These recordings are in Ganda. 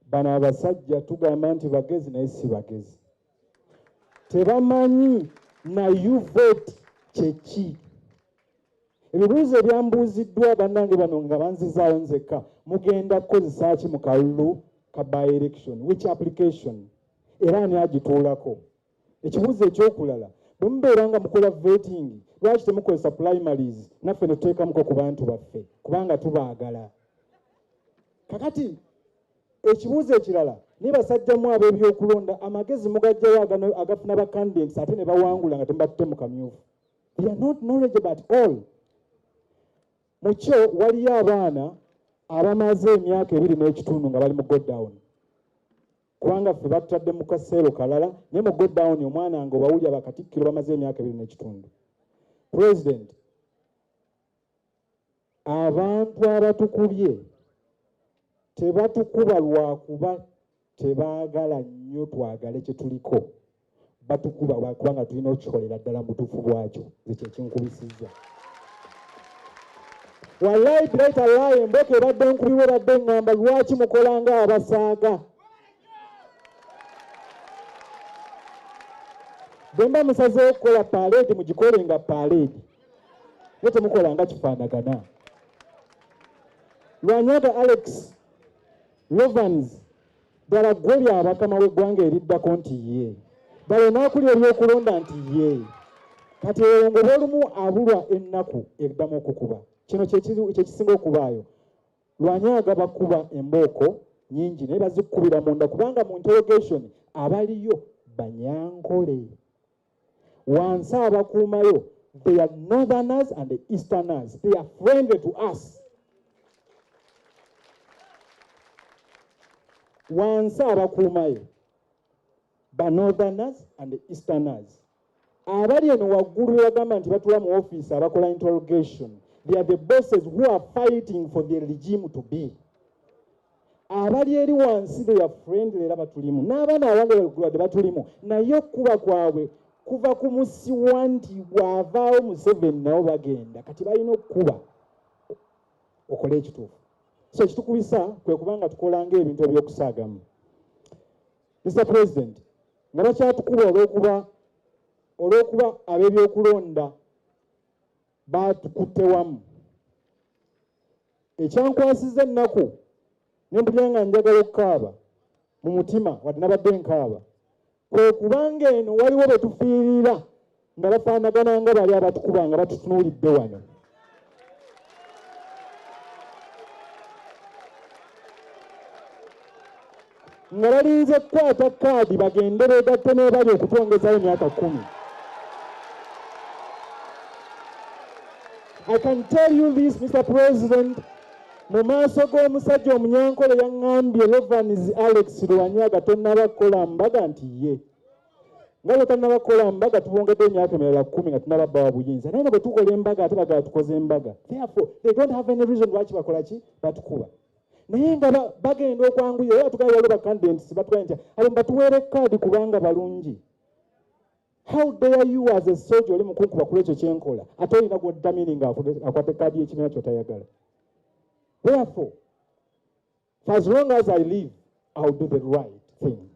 Bano abasajja tugamba nti bagezi naye si bagezi, tebamanyi na U-vote kyeki. Ebibuuzo ebyambuuziddwa bannange bano nga banzizaayo nzekka, mugenda kukozesa ki mu kalulu ka by election, which application, era ani agituulako? Ekibuuzo ekyokulala, bwe mubeera nga mukola vetting, lwaki temukozesa primaries naffe ne tuteekamuko ku bantu baffe kubanga tubaagala? Kakati ekibuuzo ekirala, naye basajjamu ab'ebyokulonda amagezi mugajjayo agafuna ba candidates ate ne bawangula nga temubatutte mu kamyufu. They are not knowledgeable at all. Mu kyo waliyo abaana abamaze emyaka 2.5 nga bali mu go down, kubanga ffe batutadde mu kaseero kalala, naye mu go down omwana nga obawulira bakatikkiro bamaze emyaka 2.5. President, abantu abatukubye tebatukuba lwakuba tebaagala nnyo twagale kye tuliko, batukuba kubanga tulina okukikolera ddala mu butuufu bwakyo. Nze kyekinkubisizza wallahi bright alaye emboka ebadde nkubibwa, ebadde ŋŋamba lwaki mukola nga abasaaga. Bwe mba musazeewo okukola paleedi mugikole nga paleedi, naye temukola nga kifaanagana. Lwanyaga Alex Lovans, ddala ggwe lyabakama w'eggwanga eriddako nti ye, ddala onaakulya ebyokulonda nti ye. Kati eyo ngoba olumu abulwa ennaku eddamu okukuba. Kino kyekisinga okubaayo. Lwanyaga bakuba embooko nnyingi naye bazikubira munda, kubanga mu interrogation abaliyo Banyankole. Wansi abakuumayo they are northerners and the easterners, they are friendly to us. Wansi abakuumayo ba northerners and the easterners. Abali eno waggulu bagamba nti batula mu office abakola interrogation, they are the bosses who are fighting for the regime to be. Abali eri wansi they are friendly era batulimu, n'abaana abange wadde batulimu, naye okukuba kwabwe kuva ku musiwa nti bw'avaawo Museveni nabo bagenda. Kati balina okukuba okole ekituufu. So ekitukubisa kwe kubanga tukola ng'ebintu ebyokusaagamu. Mr President, nga bakyatukuba olw'okuba ab'ebyokulonda batukutte wamu. Ekyankwasiza ennaku ne mpulira nga njagala okukaaba mu mutima, wadde nabadde nkaaba, kwe kubanga eno waliwo be tufiirira nga bafaanagana nga bali abatukuba nga batutunuulidde wano. Nga balinze kukwata kaadi bagende beegatte n'ebali okutwongezayo emyaka 10. I can tell you this, Mr. President, mu maaso g'omusajja omunyankole yaŋŋambye Lovans Alex Lwanyaga tonnaba kukola mbaga nti ye. Nga bwe tannaba kukola mbaga tubongedde emyaka emirala 10 nga tunnaba bbawa buyinza. Naye nga bwe tukola embaga ate bagala tukoze embaga. Therefore, they don't have any reason lwaki bakola ki? Batukuba. Naye nga bagenda okwanguya, era tugambye waliwo ba candidates batugambye nti abo batuweere kaadi kubanga balungi. How dare you as a soldier oli mukunkuba ku ekyo kyenkola, ate olina gw'odamini nga akwata kaadi y'ekibiina ky'otayagala. Therefore, for as long as I live, I will do the right thing.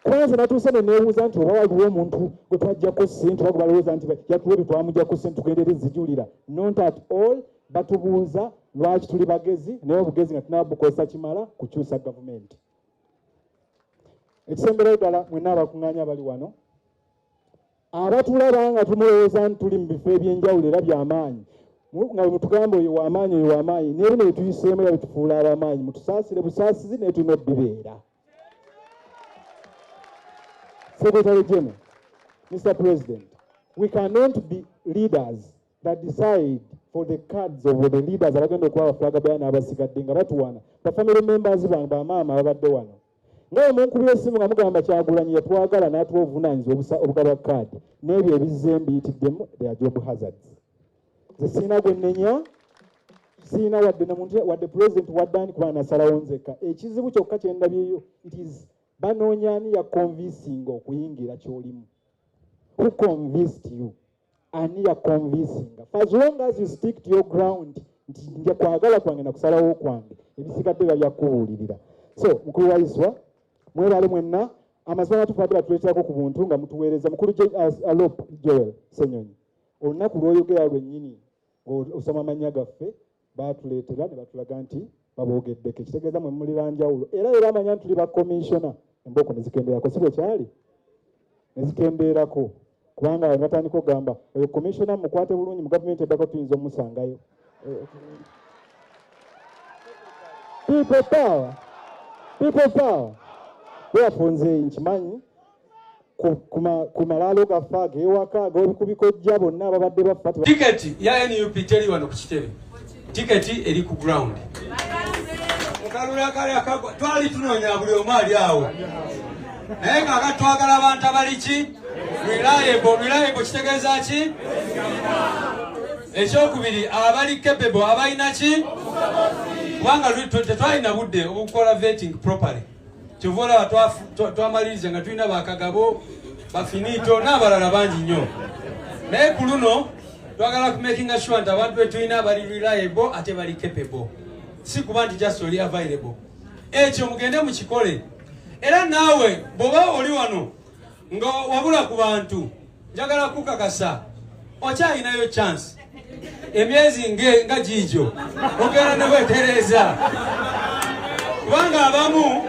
Kwanza natuuse ne neebuuza nti oba waliwo omuntu gwe twaggyako ssente, oba gwe balowooza nti yatuwa ebyo twamuggyako ssente tugende eri zijulira. Not at all. Batubuuza lwaki tuli bagezi, naye obugezi nga tunaba bukozesa kimala kukyusa gavumenti. Ekisemberayo ddala, mwenna abakuŋŋaanya abali wano abatulaba nga tumulowooza nti tuli mu bifo ebyenjawulo era by'amaanyi, nga bwe mutugamba oyo w'amaanyi, oyo w'amaanyi, naye bino bye tuyiseemu era bitufuula ab'amaanyi. Mutusaasire busaasizi, naye tulina obbibeera. Secretary General, Mr. President, we cannot be leaders that decide for the cards of the leaders abagenda okuba abafulaga beya n'abasigadde nga batuwana. Ba family members bange bamaama ababadde wano, nga bwe munkubira essimu nga mugamba Kyagulanyi yatwagala n'atuwa obuvunaanyizibwa obugaba kaadi, n'ebyo ebizze mbiyitiddemu, they are job hazards. Nze sirina gwe nnenya, sirina wadde na muntu, wadde president wadde ani, kubanga nasalawo nzekka. Ekizibu kyokka kye ndabyeyo, it is banoonya ani ya convincing okuyingira ky'olimu. Who convinced you? Ani ya convincing? For as long as you stick to your ground, Nti nja kwagala kwange na kusalawo kwange, ebisigadde biba byakubuulirira. So mukulu wa Iswa, mwebale mwenna. Amazima amatuufu ate batuleeterako ku buntu nga mutuweereza. Mukulu Alop Joel Ssenyonyi, olunaku lw'oyogera lwennyini ng'osoma amannya gaffe, baatuleetera ne batulaga nti baboogeddeko, ekitegeeza mwe muli banjawulo. Era era amanya nti tuli bakomishona, embooko ne zikendeerako, si bwe kyali? Ne zikendeerako, kubanga abantu batandika okugamba oyo komishona mukwate bulungi, mu gavumenti eddako tuyinza omusangayo. People power, people power. Bweyafunze nkimanyi ku malaalo gaffe ag'ewaka, ag'obikubikojja, bonna ababadde bafa. Tiketi ya NUP teri wano ku kitebe, tiketi eri ku ground. Mukalulu akali akagwa twali tunoonya buli omu ali awo, naye kaakati twagala abantu abali ki? Reliable. Reliable kitegeeza ki? Ekyokubiri, abali capable, abalina ki? Kubanga tetwalina budde obukola vetting properly. Kyova olaba twamaliriza nga tulina bakagabo, bafinito n'abalala bangi nnyo. Naye ku luno twagala kumakinga sure nti abantu betulina bali reliable ate bali capable, si kuba nti just oli available. Ekyo mugende mukikole. Era naawe bw'oba oli wano nga wabula ku bantu, njagala kukakasa okyalinayo chance. Emyezi nga giigyo ogenda ne wetereeza, kubanga abamu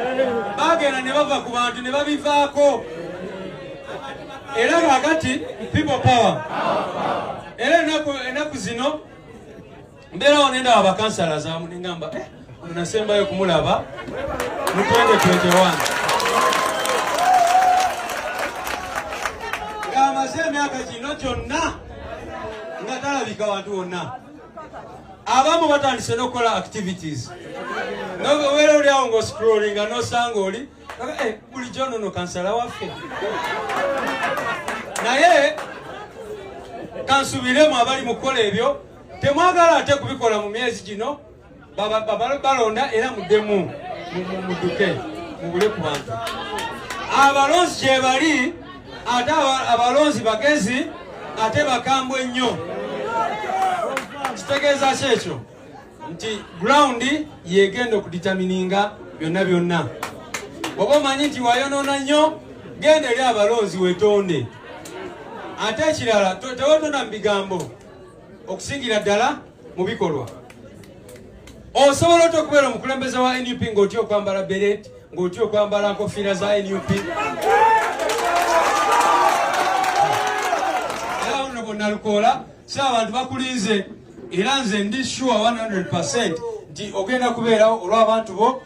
bagenda ne bava ku bantu ne babivaako. Era kakati people power. Era enaku zino mbeerawo nendaba abakansala zaamu nengamba, eh, ono nasembayo kumulaba mu 2021 ng'amaze emyaka gino gyonna nga talabika wantu wonna. Abamu batandise n'okukola activities. Obeera oli awo ng'oscrollinga n'osanga oli, eh, bulijjo nono kansala waffe. Naye kansubiremu abali mu kukola ebyo temwagala ate kubikola mu myezi gino balonda, era muddemu mudduke mubule ku bantu. Abalonzi gye bali, ate abalonzi bagezi ate bakambwe nnyo. Kitegeeza ki ekyo? Nti ground yegenda okudetermininga byonna byonna. Bw'oba omanyi nti wayonoona nnyo, genda eri abalonzi wetonde. Ate ekirala, tewetonda mu bigambo, okusingira ddala mu bikolwa. Osobola otya okubeera omukulembeze wa NUP ng'otya okwambala beret, ng'otya okwambala nkofiira za NUP? Era ono bonna si abantu bakulinze. Era nze ndi sure 100 nti ogenda kubeerawo olw'abantu bo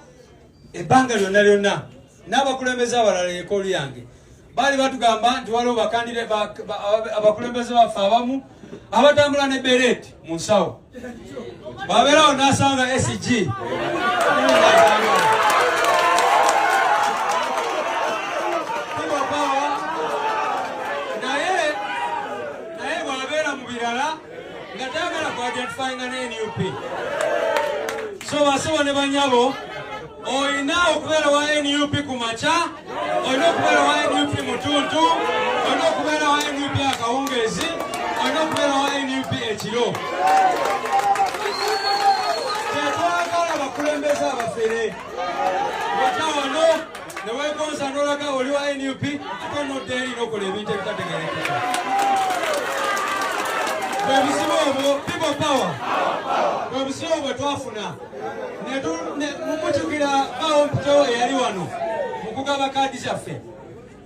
ebbanga lyonna lyonna. N'abakulembeze abalala, ekolu yange baali batugamba nti waliwo bakandide abakulembeze baffe abamu abatambula ne beret mu nsawo, babeerawo n'asanga SG. People power. Naye bw'abeera mu birala nga tayagala ku identifyinga ne NUP. So basebo ne banyabo, olina okubeera wa NUP ku makya, olina okubeera wa NUP mutuntu, olina okubeera wa NUP akawungeezi, olina okubeera wa NUP ekiro. Tetwagala bakulembeze abafere. Ojja wano newekonsa nolaga oli wa NUP, ate nodda eri nokola ebintu ebitategerekeka. Bwe buzibu obwo. People power. Bwe buzibu bwe twafuna. Mumujjukira bawo mpito eyali wano mu kugaba kaadi zaffe,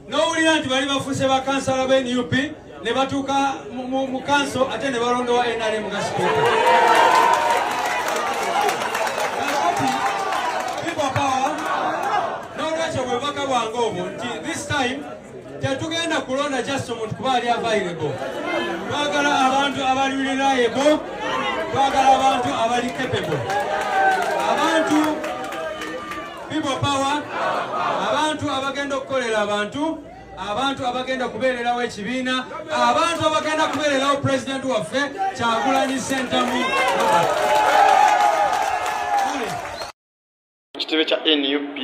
n'owulira nti bali bafuuse bakansala ba NUP ne batuuka mu kanso ate ne balondowa NRM nga sipiika. Kakati people power. N'olwekyo bwe bubaka bwange obwo nti this time tetugenda kulonda just omuntu kuba ali available. Twagala abantu abali reliable, twagala abantu abali capable, abantu people power, abantu abagenda okukolera abantu, abantu abagenda kubeererawo ekibiina, abantu abagenda kubeererawo pulezidenti waffe Kyagulanyi Ssentamu Robert. Kale. Kitebe kya NUP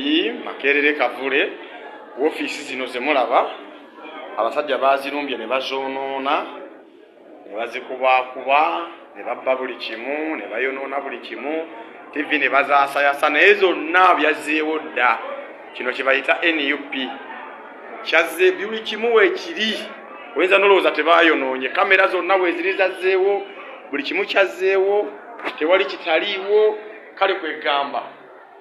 Makerere Kavule, woofiisi zino ze mulaba, abasajja bazirumbye ne bazoonoona ne bazikubaakuba ne Ne babba buli kimu, ne bayonoona buli kimu, TV ne bazaasayasa, naye zonna byazzeewo dda. Kino kye bayita NUP kyazze, buli kimu weekiri. Oyinza nolowooza tebayonoonye, kamera zonna weeziri zazzeewo, buli kimu kyazzeewo, tewali kitaliiwo. Kale kwegamba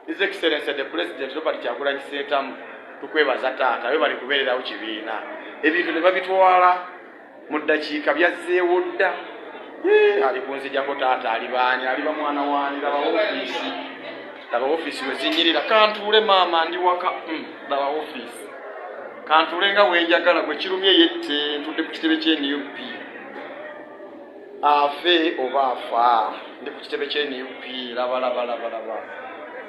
His Excellency the President Robert Kyagulanyi Ssentamu, tukwebaza taata, we bali kubeererawo kibiina. Ebintu ne babitwala mu ddakiika, byazzeewo dda. Ali kunzijako taata, alibaani, aliba mwana waani? Laba ofiisi, laba ofiisi we zinyirira. Kantuule maama, ndi waka. Laba ofiisi, kantuule nga wenjagala. Gwe kirumye yette. Ntudde ku kitebe kye NUP, afe oba afa, ndi ku kitebe kye NUP. Laba, laba, laba, laba,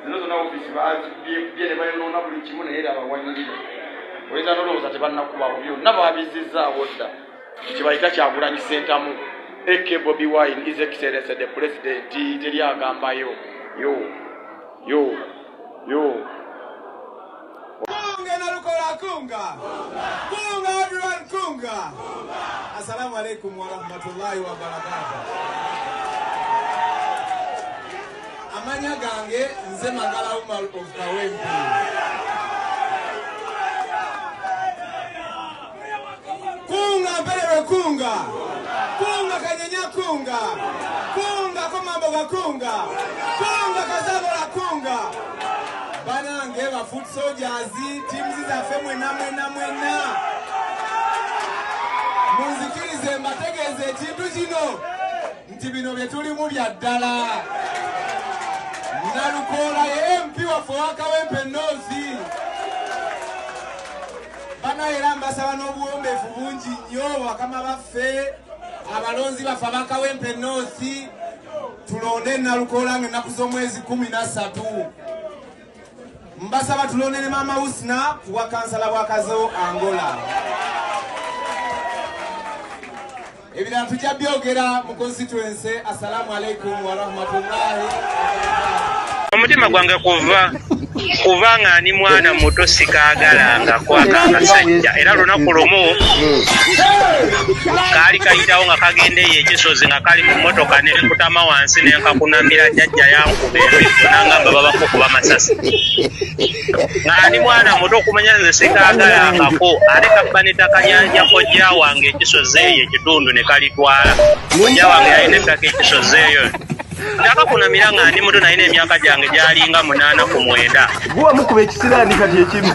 zino zonna ofiisi bazibyekubye ne bayonoona buli kimu, naye laba wanyirira. Oyinza nolowooza tebannakubawo, byonna babizizaawo dda. Kibayita Kyagulanyi Ssentamu aka Bobi Wine, His Excellency the President. Teri agambayo yo yo yo. Kunga Nalukola, kunga. Kunga everyone, kunga. Assalamu alaikum warahmatullahi wabarakatuh. Amanya gange nze Magala Umar of Kawempe. Kunga Mpererwe kunga. Kunga Kanyenya kunga. Kunga Komamboga kunga. Kunga Kazabola kunga. Banange ba foot soldiers, teams zaffe mwena mwena mwena. Munzikirize mbategeeze ekintu kino nti bino bye tulimu bya ddala. Nalukoola ye MP waffe owa Kawempe North. Bana era mbasaba n'obuwombeefu bungi nnyo bakama baffe, abalonzi baffe aba Kawempe North, tulonde Nalukoola ng'ennaku z'omwezi 13. Mbasaba tulonde ne Mama Husna kuwa kansala wa Kazo Angola. Ebirala tujja byogera mu constituency. Assalamu alaikum wa rahmatullahi. Omutima gwange kuva nga ndi mwana muto sikaagalangako akasajja, era lunaku lumu kaali kayitawo nga kagenda eyo ekisozi nga kali mu mmotoka, ne nkutama wansi ne nkakunamira. Jjajja yankuba emiggo n'angamba babakukuba masasi. Nga ndi mwana muto, okumanya nze sikaagalangako, ate kabba n'ettaka lya kojja wange ekisozi eyo ekitundu ne kalitwala. Kojja wange yalina ettaka ekisozi eyo. Nakakunamira nga ndi muto, nalina emyaka gyange gyalinga 8 ku 9. Guwa mukuba ekisiraani kati ekimu.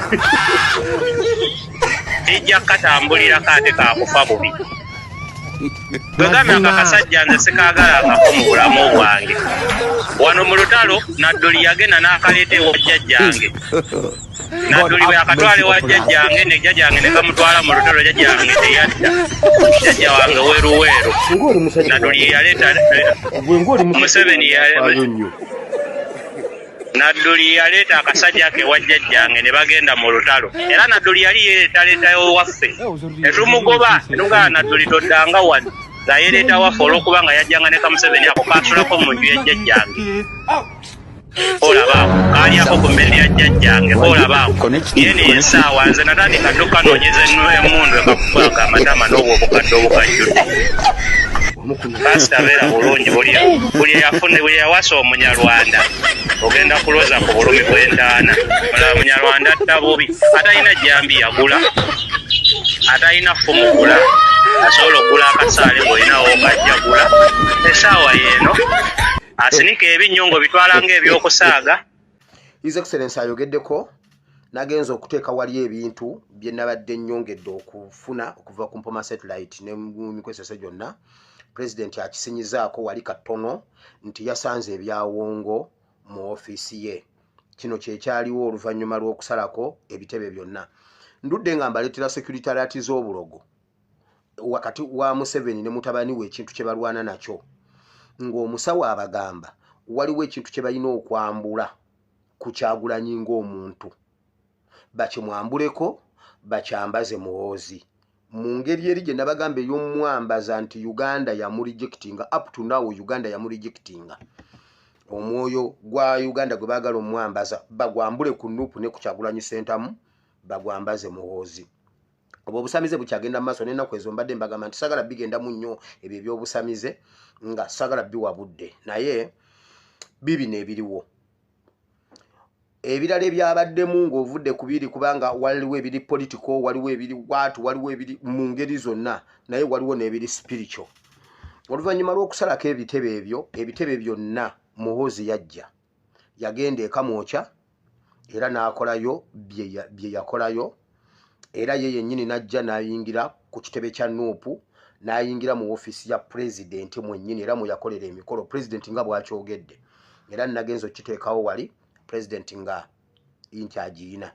Kijja katambulirako ate kakufa bubi. Bwe gambye ako akasajja nze sikaagalangako mu bulamu bwange. Wano mu lutalo Nadduli yagenda n'akaleeta ewa jjajjange. Nadduli bwe akatwala ewa jjajjange, ne jjajjange ne kamutwala mu lutalo, jjajjange teyadda. Jjajja wange weeruweeru. Ng'oli musajja. Nadduli ye yaleeta Gwe ng'oli musajja. Museveni Afaayo nnyo. Nadduli yaleeta akasajja ke wa jjajjange ne bagenda mu lutalo. Era Nadduli yali yeereetaleetayo waffe. Ne tumugoba, ne tugamba Nadduli toddanga wano. Nga yeereeta waffe olw'okuba nga yajjanga ne Kamuseveni ako kaasulako mu nju ya jjajjange. Olaba ako kaalyako ku mmere ya jjajjange, olaba ako. Yene essaawa nze natandika dduka noonyeza emmundu ekakubanga amatama n'obwo obukadde obukajjudde. Pasita beera bulungi, buli yawasa omunyarwanda ogenda kuloza ku bulumi bw'entaana. Mulaba munyarwanda atta bubi, atalina jjambi yagula, atalina ffumu gula, asobola okugula akasaale ng'olinawo okajja gula. Essaawa yeeno asinika ebinnyo ng'obitwala ng'ebyokusaaga. His Excellency ayogeddeko nagenza okuteeka wali ebintu bye nabadde nnyongedde okufuna okuva ku Mpoma Satellite ne mu mikwesese gyonna. President akisinyizaako wali katono nti yasanze ebyawongo mu ofiisi ye. Kino kye kyaliwo oluvannyuma lw'okusalako ebitebe byonna. Ndudde nga mbaleetera security alert z'obulogo wakati wa Museveni ne mutabani we, ekintu kye balwana nakyo ng'omusawo abagamba waliwo ekintu kye balina okwambula ku Kyagulanyi ng'omuntu, bakimwambuleko bakyambaze Muhoozi mu ngeri eri gye nabagamba ey'omwambaza nti Uganda yamurejectinga. Up to now Uganda yamurejectinga. Omwoyo gwa Uganda gwe baagala omwambaza bagwambule ku NUP ne ku Kyagulanyi Ssentamu bagwambaze Muhoozi. Obwo obusamize bukyagenda mu maaso n'ennaku ezo. Mbadde mbagamba nti sagala bigendamu nnyo ebyo ebyobusamize, nga sagala biwa budde, naye bibino ebiriwo. Ebirala ebyabaddemu ng'ovudde ku biri, kubanga waliwo ebiri political, waliwo ebiri what, waliwo ebiri mu ngeri zonna, naye waliwo n'ebiri spiritual. Oluvannyuma lw'okusalako ebitebe ebyo, ebitebe byonna, Muhoozi yajja yagenda ekamwokya era n'akolayo bye yakolayo, era ye yennyini n'ajja n'ayingira ku kitebe kya NUP, n'ayingira mu ofiisi ya pulezidenti mwennyini, era mwe yakolera emikolo pulezidenti nga bw'akyogedde. Era nagenza okukiteekawo wali pulezidenti nga nti agiyina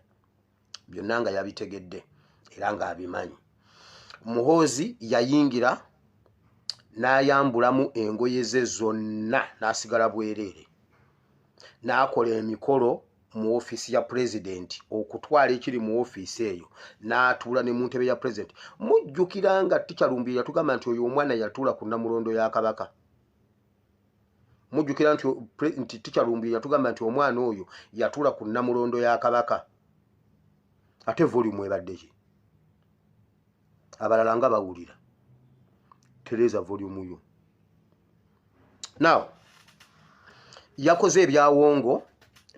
byonna, nga yabitegedde era ng'abimanyi. Muhoozi yayingira n'ayambulamu engoye ze zonna, n'asigala bwereere, n'akola emikolo mu ofiisi ya pulezidenti, okutwala ekiri mu ofiisi eyo, n'atuula ne mu ntebe ya pulezidenti. Mujjukira nga Teacher Lumbuye yatugamba nti oyo omwana yatuula ku Namulondo ya Kabaka? Mujjukira nti Teacher Lumbuye yatugamba nti omwana oyo yatuula ku Namulondo ya Kabaka? Ate volume ebadde ki? Abalala nga bawulira, tereza volume yo. Now yakoze ebyawongo,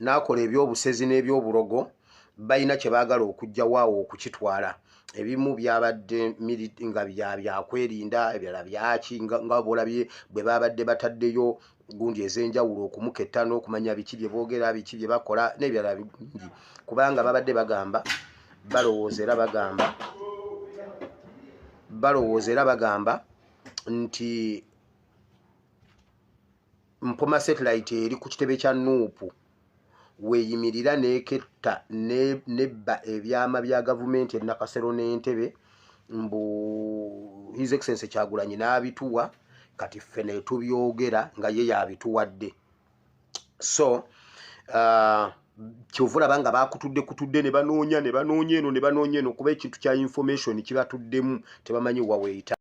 n'akola ebyobusezi n'ebyobulogo. Balina kye baagala okujja waawo okukitwala. Ebimu byabadde nga byakwerinda, ebirala byaki, nga bolabye bwe babadde bataddeyo gundi ez'enjawulo okumuketta n'okumanya biki bye boogera, biki bye bakola n'ebirala bingi, kubanga babadde bagamba, balowooza era bagamba, balowooza era bagamba nti Mpoma Satellite eri ku kitebe kya NUP, weeyimirira n'eketta nebba ebyama bya gavumenti e Nakasero n'Entebe, mbu His Excellence Kyagulanyi n'abituwa, kati ffe netubyogera nga ye yabituwadde. So kyova olaba nga bakutudde kutudde ne banoonya, ne banoonya eno, ne banoonya eno, kuba ekintu kya information kibatuddemu, tebamanyi wa weeyita.